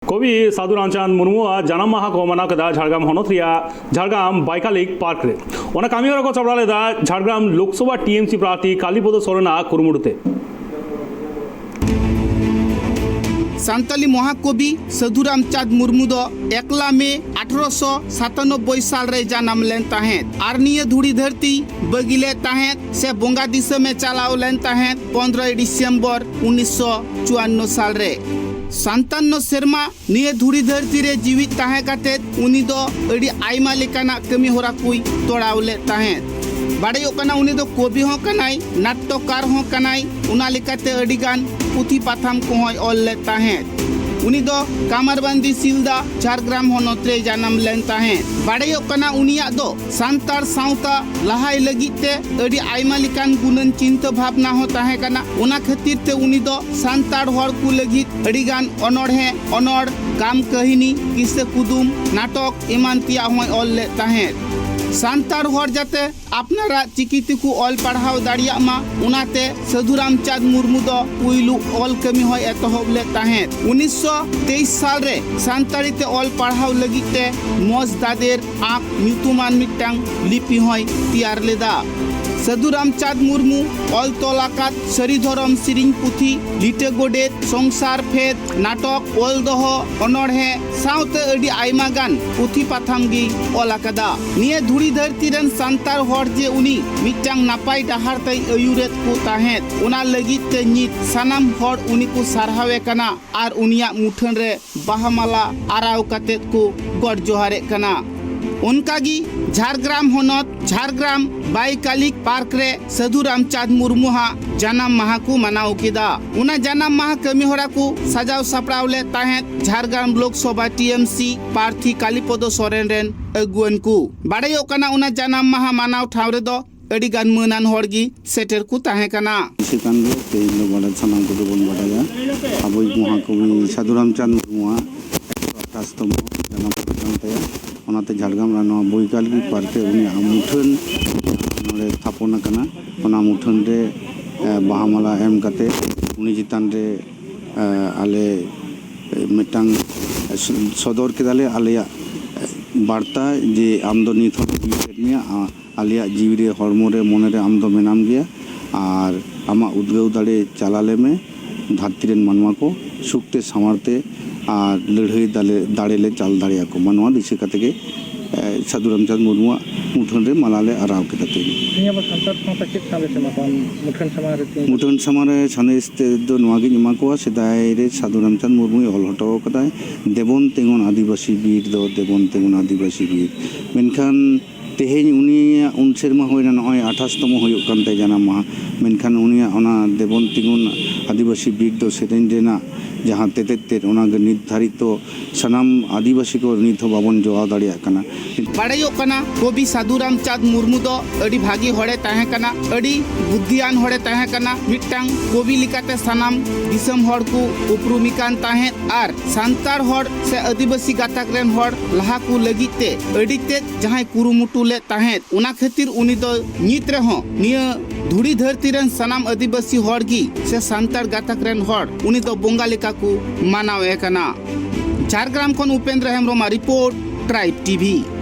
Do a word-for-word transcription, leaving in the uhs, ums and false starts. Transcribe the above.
ᱠᱚᱵᱤ ᱥᱟᱹᱫᱷᱩ ᱨᱟᱢᱪᱟᱸᱫᱽ ᱢᱩᱨᱢᱩᱣᱟᱜ ᱡᱟᱱᱟᱢ ᱢᱟᱦᱟ ᱠᱚ ᱢᱟᱱᱟᱣ ᱠᱮᱫᱟ ᱡᱷᱟᱲᱜᱨᱟᱢ ᱦᱚᱱᱚᱛ ᱨᱮᱭᱟᱜ ᱡᱷᱟᱲᱜᱨᱟᱢ ᱵᱟᱭᱠᱟᱞᱤᱠ ᱯᱟᱨᱠ ᱨᱮ᱾ ᱚᱱᱟ ᱠᱟᱹᱢᱤ ᱦᱚᱨᱟ ᱠᱚ ᱥᱟᱯᱲᱟᱣ ᱞᱮᱫᱟ ᱡᱷᱟᱲᱜᱨᱟᱢ ᱞᱳᱠᱥᱚᱵᱷᱟ ᱴᱤ ᱮᱢ ᱥᱤ ᱯᱨᱟᱨᱛᱷᱤ ᱠᱟᱞᱤᱯᱚᱫᱚ ᱥᱚᱨᱮᱱᱟᱜ ᱠᱩᱨᱩᱢᱩᱴᱩ ᱛᱮ᱾ ᱥᱟᱱᱛᱟᱞᱤ ᱢᱚᱦᱟᱠᱚᱵᱤ ᱥᱟᱹᱫᱷᱩ ᱨᱟᱢᱪᱟᱸᱫᱽ ᱢᱩᱨᱢᱩ ᱫᱚ ᱮᱠᱞᱟ ᱢᱮ ᱟᱴᱷᱨᱚᱥᱚ ᱥᱟᱛᱟᱱᱚᱵᱵᱳᱭ ᱥᱟᱞ ᱨᱮ ᱡᱟᱱᱟᱢ ᱞᱮᱱ ᱛᱟᱦᱮᱸᱫ ᱟᱨ ᱱᱤᱭᱟᱹ ᱫᱷᱩᱲᱤ ᱫᱷᱟᱹᱨᱛᱤ ᱵᱟᱹᱜᱤ ᱞᱮᱫ ᱛᱟᱦᱮᱸᱫ ᱥᱮ ᱵᱚᱸᱜᱟ ᱫᱤᱥᱚᱢᱮ ᱪᱟᱞᱟᱣ ᱞᱮᱱ ᱛᱟᱦᱮᱸᱫ ᱯᱚᱱᱨᱚᱭ ᱰᱤᱥᱮᱢᱵᱚᱨ ᱩᱱᱤᱥᱥᱚ ᱪᱩᱣᱟᱱᱱᱚ ᱥᱟᱞ ᱨᱮ᱾ ᱥᱟᱱᱛᱟᱱᱱᱚ ᱥᱮᱨᱢᱟ ᱱᱤᱭᱟᱹ ᱫᱷᱩᱲᱤ ᱫᱷᱟᱹᱨᱛᱤ ᱨᱮ ᱡᱤᱣᱤᱫ ᱛᱟᱦᱮᱸ ᱠᱟᱛᱮᱫ ᱩᱱᱤ ᱫᱚ ᱟᱹᱰᱤ ᱟᱭᱢᱟ ᱞᱮᱠᱟᱱᱟᱜ ᱠᱟᱹᱢᱤ ᱦᱚᱨᱟ ᱠᱚᱭ ᱛᱚᱲᱟᱣ ᱞᱮᱫ ᱛᱟᱦᱮᱸᱫ᱾ ᱵᱟᱰᱟᱭᱚᱜ ᱠᱟᱱᱟ, ᱩᱱᱤ ᱫᱚ ᱠᱚᱵᱤ ᱦᱚᱸ ᱠᱟᱱᱟᱭ, ᱱᱟᱴᱴᱚᱠᱟᱨ ᱦᱚᱸ ᱠᱟᱱᱟᱭ᱾ ᱚᱱᱟ ᱞᱮᱠᱟᱛᱮ ᱟᱹᱰᱤ ᱜᱟᱱ ᱯᱩᱛᱷᱤ ᱯᱟᱛᱷᱟᱢ ᱠᱚᱦᱚᱸᱭ ᱚᱞ ᱞᱮᱫ ᱛᱟᱦᱮᱸᱫ᱾ ᱩᱱᱤ ᱫᱚ ᱠᱟᱢᱟᱨᱵᱟᱱᱫᱤ ᱥᱤᱞᱫᱟ, ᱡᱷᱟᱲᱜᱨᱟᱢ ᱦᱚᱱᱚᱛ ᱨᱮᱭ ᱡᱟᱱᱟᱢ ᱞᱮᱱ ᱛᱟᱦᱮᱸᱫ᱾ ᱵᱟᱰᱟᱭᱚᱜ ᱠᱟᱱᱟ, ᱩᱱᱤᱭᱟᱜ ᱫᱚ ᱥᱟᱱᱛᱟᱲ ᱥᱟᱶᱛᱟ ᱞᱟᱦᱟᱭ ᱞᱟᱹᱜᱤᱫ ᱛᱮ ᱟᱹᱰᱤ ᱟᱭᱢᱟ ᱞᱮᱠᱟᱱ ᱜᱩᱱᱟᱹᱱ ᱪᱤᱱᱛᱟᱹ ᱵᱷᱟᱵᱽᱱᱟ ᱦᱚᱸ ᱛᱟᱦᱮᱸ ᱠᱟᱱᱟ᱾ ᱚᱱᱟ ᱠᱷᱟᱹᱛᱤᱨ ᱛᱮ ᱩᱱᱤ ᱫᱚ ᱥᱟᱱᱛᱟᱲ ᱦᱚᱲ ᱠᱚ ᱞᱟᱹᱜᱤᱫ ᱟᱹᱰᱤ ᱜᱟᱱ ᱚᱱᱚᱬᱦᱮ, ᱚᱱᱚᱲ, ᱜᱟᱢ ᱠᱟᱹᱦᱱᱤ, ᱠᱤᱥᱟᱹ ᱠᱩᱫᱩᱢ, ᱱᱟᱴᱚᱠ ᱮᱢᱟᱱ ᱛᱮᱭᱟᱜ ᱦᱚᱸᱭ ᱚᱞ ᱞᱮᱫ ᱛᱟᱦᱮᱸᱫ᱾ ᱥᱟᱱᱛᱟᱲ ᱦᱚᱲ ᱡᱟᱛᱮ ᱟᱯᱱᱟᱨᱟᱜ ᱪᱤᱠᱤ ᱛᱮᱠᱚ ᱚᱞ ᱯᱟᱲᱦᱟᱣ ᱫᱟᱲᱮᱭᱟᱜ ᱢᱟ, ᱚᱱᱟᱛᱮ ᱥᱟᱹᱫᱷᱩ ᱨᱟᱢᱪᱟᱸᱫᱽ ᱢᱩᱨᱢᱩ ᱫᱚ ᱯᱩᱭᱞᱩ ᱚᱞ ᱠᱟᱹᱢᱤ ᱦᱚᱸᱭ ᱮᱛᱚᱦᱚᱵ ᱞᱮᱫ ᱛᱟᱦᱮᱸᱫ᱾ ᱩᱱᱤᱥᱥᱚ ᱛᱮᱭᱤᱥ ᱥᱟᱞ ᱨᱮ ᱥᱟᱱᱛᱟᱲᱤ ᱛᱮ ᱚᱞ ᱯᱟᱲᱦᱟᱣ ᱞᱟᱹᱜᱤᱫ ᱛᱮ ᱢᱚᱸᱡᱽ ᱫᱟᱫᱮᱨ ᱟᱸᱠ ᱧᱩᱛᱩᱢᱟᱱ ᱢᱤᱫᱴᱟᱝ ᱞᱤᱯᱤ ᱦᱚᱸᱭ ᱛᱮᱭᱟᱨ ᱞᱮᱫᱟ᱾ ᱥᱟᱹᱫᱷᱩ ᱨᱟᱢᱪᱟᱸᱫᱽ ᱢᱩᱨᱢᱩ ᱚᱞ ᱛᱚᱞ ᱟᱠᱟᱫ ᱥᱟᱹᱨᱤ ᱫᱷᱚᱨᱚᱢ ᱥᱮᱨᱮᱧ ᱯᱩᱛᱷᱤ, ᱞᱤᱴᱟᱹ ᱜᱚᱰᱮᱛ, ᱥᱚᱝᱥᱟᱨ ᱯᱷᱮᱫ, ᱱᱟᱴᱚᱠ, ᱚᱞ ᱫᱚᱦᱚ, ᱚᱱᱚᱬᱦᱮ ᱥᱟᱶᱛᱮ ᱟᱹᱰᱤ ᱟᱭᱢᱟ ᱜᱟᱱ ᱯᱩᱛᱷᱤ ᱯᱟᱛᱷᱟᱢ ᱜᱮᱭ ᱚᱞ ᱟᱠᱟᱫᱟ᱾ ᱱᱤᱭᱟᱹ ᱫᱷᱩᱲᱤ ᱫᱷᱟᱹᱨᱛᱤ ᱨᱮᱱ ᱥᱟᱱᱛᱟᱲ ᱦᱚᱲ ᱡᱮ ᱩᱱᱤ ᱢᱤᱫᱴᱟᱝ ᱱᱟᱯᱟᱭ ᱰᱟᱦᱟᱨ ᱛᱮᱭ ᱟᱹᱭᱩᱨᱮᱫ ᱠᱚ ᱛᱟᱦᱮᱸᱫ, ᱚᱱᱟ ᱞᱟᱹᱜᱤᱫ ᱛᱮ ᱱᱤᱛ ᱥᱟᱱᱟᱢ ᱦᱚᱲ ᱩᱱᱤ ᱠᱚ ᱥᱟᱨᱦᱟᱣᱮ ᱠᱟᱱᱟ ᱟᱨ ᱩᱱᱤᱭᱟᱜ ᱢᱩᱴᱷᱟᱹᱱ ᱨᱮ ᱵᱟᱦᱟ ᱢᱟᱞᱟ ᱟᱨᱟᱣ ᱠᱟᱛᱮᱫ ᱠᱚ ᱜᱚᱰ ᱡᱚᱦᱟᱨᱮᱫ ᱠᱟᱱᱟ᱾ ᱚᱱᱠᱟᱜᱮ ᱡᱷᱟᱲᱜᱨᱟᱢ ᱦᱚᱱᱚᱛ ᱡᱷᱟᱲᱜᱨᱟᱢ ᱵᱟᱭᱠᱟᱞᱤᱠ ᱯᱟᱨᱠ ᱨᱮ ᱥᱟᱹᱫᱷᱩ ᱨᱟᱢᱪᱟᱸᱫᱽ ᱢᱩᱨᱢᱩ ᱦᱟᱜ ᱡᱟᱱᱟᱢ ᱢᱟᱦᱟ ᱠᱚ ᱢᱟᱱᱟᱣ ᱠᱮᱫᱟ᱾ ᱚᱱᱟ ᱡᱟᱱᱟᱢ ᱢᱟᱦᱟ ᱠᱟᱹᱢᱤ ᱦᱚᱨᱟ ᱠᱚ ᱥᱟᱡᱟᱣ ᱥᱟᱯᱲᱟᱣ ᱞᱮᱫ ᱛᱟᱦᱮᱸᱫ ᱡᱷᱟᱲᱜᱨᱟᱢ ᱞᱳᱠᱥᱚᱵᱷᱟ ᱴᱤ ᱮᱢ ᱥᱤ ᱯᱟᱨᱛᱷᱤ ᱠᱟᱞᱤᱯᱚᱫᱚ ᱥᱚᱨᱮᱱ ᱨᱮᱱ ᱟᱹᱜᱩᱣᱟᱹᱱ ᱠᱚ᱾ ᱵᱟᱰᱟᱭᱚᱜ ᱠᱟᱱᱟ, ᱚᱱᱟ ᱡᱟᱱᱟᱢ ᱢᱟᱦᱟ ᱢᱟᱱᱟᱣ ᱴᱷᱟᱶ ᱨᱮᱫᱚ ᱟᱹᱰᱤ ᱜᱟᱱ ᱢᱟᱹᱱᱟᱱ ᱦᱚᱲ ᱜᱮ ᱥᱮᱴᱮᱨ ᱠᱚ ᱛᱟᱦᱮᱸ ᱠᱟᱱᱟ᱾ ᱪᱮᱛᱟᱱ ᱨᱮ ᱛᱮᱦᱮᱧ ᱫᱚ ᱵᱟᱰᱟᱭ, ᱥᱟᱱᱟᱢ ᱠᱚᱜᱮ ᱵᱚᱱ ᱵᱟᱰᱟᱭᱟ, ᱟᱵᱚᱭᱤᱡ ᱢᱚᱦᱟᱠᱚᱵᱤ ᱥᱟᱹᱫᱷᱩ ᱨᱟᱢᱪᱟᱸᱫᱽ ᱢᱩᱨᱢᱩᱣᱟᱜ ᱮᱠᱥᱚ ᱟᱴᱷᱟᱥ ᱛᱚᱢᱚ ᱡᱟᱱᱟᱢ ᱢᱟᱦᱟ ᱠᱟᱱ ᱛᱟᱭᱟ᱾ ᱚᱱᱟᱛᱮ ᱡᱷᱟᱲᱜᱨᱟᱢ ᱨᱮ ᱱᱚᱣᱟ ᱵᱳᱭᱠᱟᱞᱤ ᱯᱟᱨᱠ ᱨᱮ ᱩᱱᱤᱭᱟᱜ ᱢᱩᱴᱷᱟᱹᱱ ᱱᱚᱰᱮ ᱛᱷᱟᱯᱚᱱ ᱟᱠᱟᱱᱟ᱾ ᱚᱱᱟ ᱢᱩᱴᱷᱟᱹᱱ ᱨᱮ, ᱮ, ᱵᱟᱦᱟ ᱢᱟᱞᱟ ᱮᱢ ᱠᱟᱛᱮ ᱩᱱᱤ ᱪᱮᱛᱟᱱ ᱨᱮ, ᱮ, ᱟᱞᱮ ᱢᱤᱫᱴᱟᱝ ᱥᱚᱫᱚᱨ ᱠᱮᱫᱟᱞᱮ ᱟᱞᱮᱭᱟᱜ ᱵᱟᱨᱛᱟ, ᱡᱮ ᱟᱢ ᱫᱚ ᱱᱤᱛ ᱦᱚᱸ ᱡᱤᱣᱤ ᱢᱮᱱᱟᱜ ᱢᱮᱭᱟ, ᱟ-, ᱟᱞᱮᱭᱟᱜ ᱡᱤᱣᱤ ᱨᱮ, ᱦᱚᱲᱢᱚ ᱨᱮ, ᱢᱚᱱᱮ ᱨᱮ ᱟᱢ ᱫᱚ ᱢᱮᱱᱟᱢ ᱜᱮᱭᱟ᱾ ᱟᱨ ᱟᱢᱟᱜ ᱩᱫᱽᱜᱟᱹᱣ ᱫᱟᱲᱮ ᱪᱟᱞ ᱟᱞᱮ ᱢᱮ, ᱫᱷᱟᱹᱨᱛᱤ ᱨᱮᱱ ᱢᱟᱱᱣᱟ ᱠᱚ ᱥᱩᱠ ᱛᱮ, ᱥᱟᱶᱟᱨ ᱛᱮ ᱟᱨ ᱞᱟᱹᱲᱦᱟᱹᱭ ᱫᱟᱲᱮ, ᱫᱟᱲᱮ ᱞᱮ ᱪᱟᱞ ᱫᱟᱲᱮᱭᱟᱠᱚ ᱢᱟ, ᱱᱚᱣᱟ ᱫᱤᱥᱟᱹ ᱠᱟᱛᱮ ᱜᱮ, ᱮ, ᱥᱟᱹᱫᱷᱩ ᱨᱟᱢᱪᱟᱸᱫᱽ ᱢᱩᱨᱢᱩᱣᱟᱜ ᱢᱩᱴᱷᱟᱹᱱ ᱨᱮ ᱢᱟᱞᱟ ᱞᱮ ᱟᱨᱟᱣ ᱠᱮᱫᱟ ᱛᱮᱦᱮᱧ᱾ ᱛᱮᱦᱮᱧ ᱟᱵᱚ ᱥᱟᱱᱛᱟᱲ ᱥᱟᱶᱛᱟ ᱪᱮᱫ ᱥᱟᱸᱫᱮᱥ ᱮᱢᱟ ᱠᱚᱣᱟ ᱢᱩᱴᱷᱟᱹᱱ ᱥᱟᱢᱟᱝ ᱨᱮ ᱛᱤᱸᱜᱩ? ᱢᱩᱴᱷᱟᱹᱱ ᱥᱟᱢᱟᱝ ᱨᱮ ᱥᱟᱸᱫᱮᱥ ᱛᱮᱫ ᱫᱚ ᱱᱚᱣᱟ ᱜᱤᱧ ᱮᱢᱟ ᱠᱚᱣᱟ, ᱥᱮᱫᱟᱭ ᱨᱮ ᱥᱟᱹᱫᱷᱩ ᱨᱟᱢᱪᱟᱸᱫᱽ ᱢᱩᱨᱢᱩᱭ ᱚᱞ ᱦᱚᱴᱚ ᱟᱠᱟᱫᱟᱭ, "ᱫᱮᱵᱚᱱ ᱛᱤᱸᱜᱩᱱ ᱟᱹᱫᱤᱵᱟᱹᱥᱤ ᱵᱤᱨ ᱫᱚ, ᱫᱮᱵᱚᱱ ᱛᱤᱸᱜᱩᱱ ᱟᱹᱫᱤᱵᱟᱹᱥᱤ ᱵᱤᱨ᱾" ᱢᱮᱱᱠᱷᱟᱱ ᱛᱮᱦᱮᱧ ᱩᱱᱤᱭᱟᱜ ᱩᱱ ᱥᱮᱨᱢᱟ ᱦᱩᱭᱱᱟ, ᱱᱚᱜᱼᱚᱭ ᱟᱴᱷᱟᱥ ᱛᱚᱢᱚ ᱦᱩᱭᱩᱜ ᱠᱟᱱ ᱛᱟᱭ ᱡᱟᱱᱟᱢ ᱢᱟᱦᱟ, ᱢᱮᱱᱠᱷᱟᱱ ᱩᱱᱤᱭᱟᱜ ᱚᱱᱟ ᱫᱮᱵᱚᱱ ᱛᱤᱸᱜᱩᱱ ᱟᱹᱫᱤᱵᱟᱹᱥᱤ ᱵᱤᱨ ᱫᱚ ᱥᱮᱨᱮᱧ ᱨᱮᱱᱟᱜ ᱡᱟᱦᱟᱸ ᱛᱮᱛᱮᱫ ᱛᱮᱫ, ᱚᱱᱟ ᱜᱮ ᱱᱤᱛ ᱫᱷᱟᱹᱨᱤᱡ ᱫᱚ ᱥᱟᱱᱟᱢ ᱟᱹᱫᱤᱵᱟᱹᱥᱤ ᱠᱚ ᱱᱤᱛ ᱦᱚᱸ ᱵᱟᱵᱚᱱ ᱡᱚᱜᱟᱣ ᱫᱟᱲᱮᱭᱟᱜ ᱠᱟᱱᱟ᱾ ᱵᱟᱲᱟᱭᱚᱜ ᱠᱟᱱᱟ, ᱠᱚᱵᱤ ᱥᱟᱹᱫᱷᱩ ᱨᱟᱢᱪᱟᱸᱫᱽ ᱢᱩᱨᱢᱩ ᱫᱚ ᱟᱹᱰᱤ ᱵᱷᱟᱹᱜᱤ ᱦᱚᱲᱮ ᱛᱟᱦᱮᱸ ᱠᱟᱱᱟ, ᱟᱹᱰᱤ ᱵᱩᱫᱽᱫᱷᱤᱭᱟᱱ ᱦᱚᱲᱮ ᱛᱟᱦᱮᱸ ᱠᱟᱱᱟ, ᱢᱤᱫᱴᱟᱝ ᱠᱚᱵᱤ ᱞᱮᱠᱟᱛᱮ ᱥᱟᱱᱟᱢ ᱫᱤᱥᱚᱢ ᱦᱚᱲ ᱠᱚ ᱩᱯᱨᱩᱢᱮ ᱠᱟᱱ ᱛᱟᱦᱮᱸᱫ ᱟᱨ ᱥᱟᱱᱛᱟᱲ ᱦᱚᱲ ᱥᱮ ᱟᱹᱫᱤᱵᱟᱹᱥᱤ ᱜᱟᱛᱟᱠ ᱨᱮᱱ ᱦᱚᱲ ᱞᱟᱦᱟ ᱠᱚ ᱞᱟᱹᱜᱤᱫ ᱛᱮ ᱟᱹᱰᱤ ᱛᱮᱫ ᱡᱟᱦᱟᱸᱭ ᱠᱩᱨᱩᱢᱩᱴᱩ ᱞᱮᱫ ᱛᱟᱦᱮᱸᱫ᱾ ᱚᱱᱟ ᱠᱷᱟᱹᱛᱤᱨ ᱩᱱᱤ ᱫᱚ ᱱᱤᱛ ᱨᱮᱦᱚᱸ ᱱᱤᱭᱟᱹ ᱫᱷᱩᱲᱤ ᱫᱷᱟᱹᱨᱛᱤ ᱨᱮᱱ ᱥᱟᱱᱟᱢ ᱟᱹᱫᱤᱵᱟᱹᱥᱤ ᱦᱚᱲ ᱜᱮ ᱥᱮ ᱥᱟᱱᱛᱟᱲ ᱜᱟᱛᱟᱠ ᱨᱮᱱ ᱦᱚᱲ ᱩᱱᱤ ᱫᱚ ᱵᱚᱸᱜᱟ ᱞᱮᱠᱟ ᱠᱚ ᱢᱟᱱᱟᱣᱮ ᱠᱟᱱᱟ᱾ ᱡᱷᱟᱲᱜᱨᱟᱢ ᱠᱷᱚᱱ ᱩᱯᱮᱱᱫᱨᱚ ᱦᱮᱢᱵᱨᱚᱢᱟᱜ ᱨᱤᱯᱳᱨᱴ, ᱴᱨᱟᱭᱤᱵᱽ ᱴᱤᱵᱷᱤ᱾